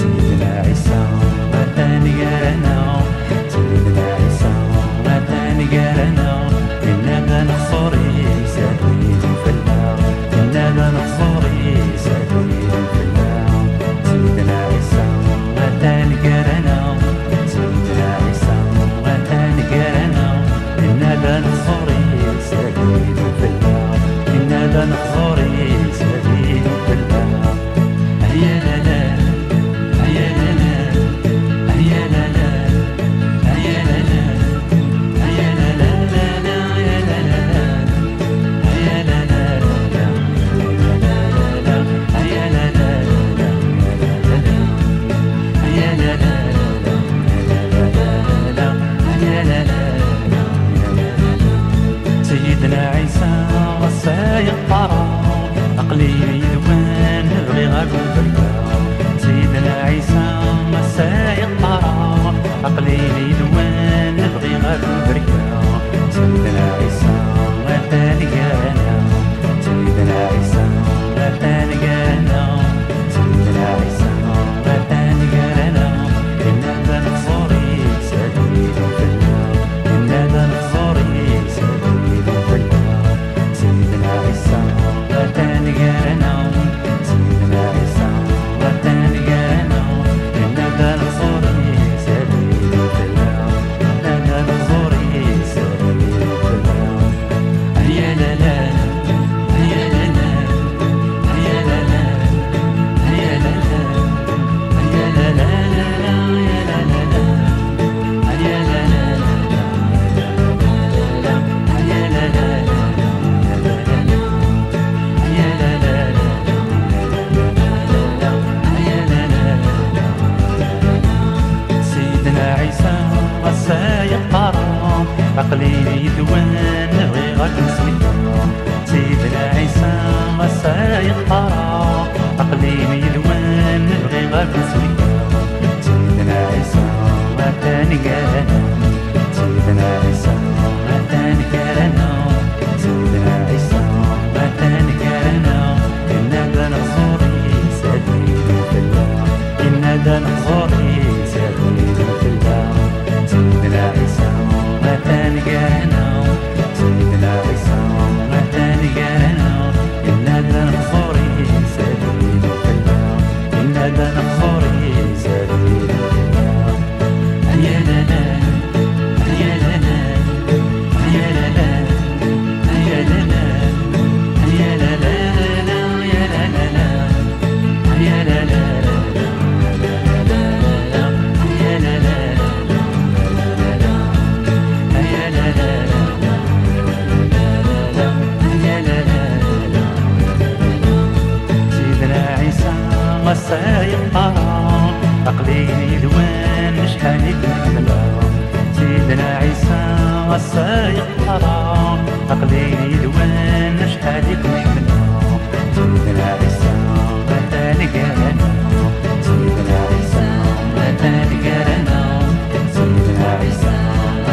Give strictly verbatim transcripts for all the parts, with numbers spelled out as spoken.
Sidna Ɛisa atan gar-aneɣ, Sidna Ɛisa atan gar-aneɣ, yenna-d ad nexṣer i sahil fell-aɣ, yenna-d ad nexṣer i sahil fell-aɣ. Sidna Ɛisa atan gar-aneɣ, Sidna Ɛisa atan gar-aneɣ, yenna-d ad nexṣer i sahil fell-aɣ, yenna-d ad nexṣer i sahil fell-aɣ. Sidna Ɛisa ass-a yeqqar: Aql-i yid-wen, bɣiɣ ad ken-ferkeɣ. Sidna Ɛisa ass-a yeqqar: Aql-i yid-wen, bɣiɣ ad ken-ferkeɣ. Sidna Ɛisa atan gar-aneɣ, Sidna Ɛisa atan gar-aneɣ, Sidna Ɛisa atan gar-aneɣ, yenna-d ad nexṣer i sahil fell-aɣ, yenna-d ad nexṣer i sahil fell-aɣ. Sidna Ɛisa atan gar-aneɣ, Sidna Ɛisa atan gar-aneɣ, yenna-d ad nexṣer i sahil fell-aɣ, yenna-d ad nexṣer i sahil fell-aɣ. Ay la la, ay la la, ay la la, ay la la, ay la la. Sidna Ɛisa ass-a yeqqar: Aql-i yid-wen, bɣiɣ ad ken-sellkeɣ. Sidna Ɛisa ass-a yeqqar: Aql-i yid-wen, bɣiɣ ad ken-sellkeɣ. Sidna Ɛisa atan gar-aneɣ, Sidna Ɛisa atan gar-aneɣ, Sidna Ɛisa atan gar-aneɣ, yenna-d ad nexṣer i sahil fell-aɣ, yenna-d ad nexṣer i sahil fell-aɣ. Sidna Ɛisa atan gar-aneɣ, Sidna Ɛisa atan gar-aneɣ, Aql-i yid-wen acḥal i ken-ḥemmleɣ. Sidna Ɛisa atan gar-aneɣ. Sidna Ɛisa atan gar-aneɣ. Sidna Ɛisa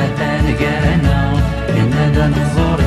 atan gar-aneɣ. Yenna-d ad nẓur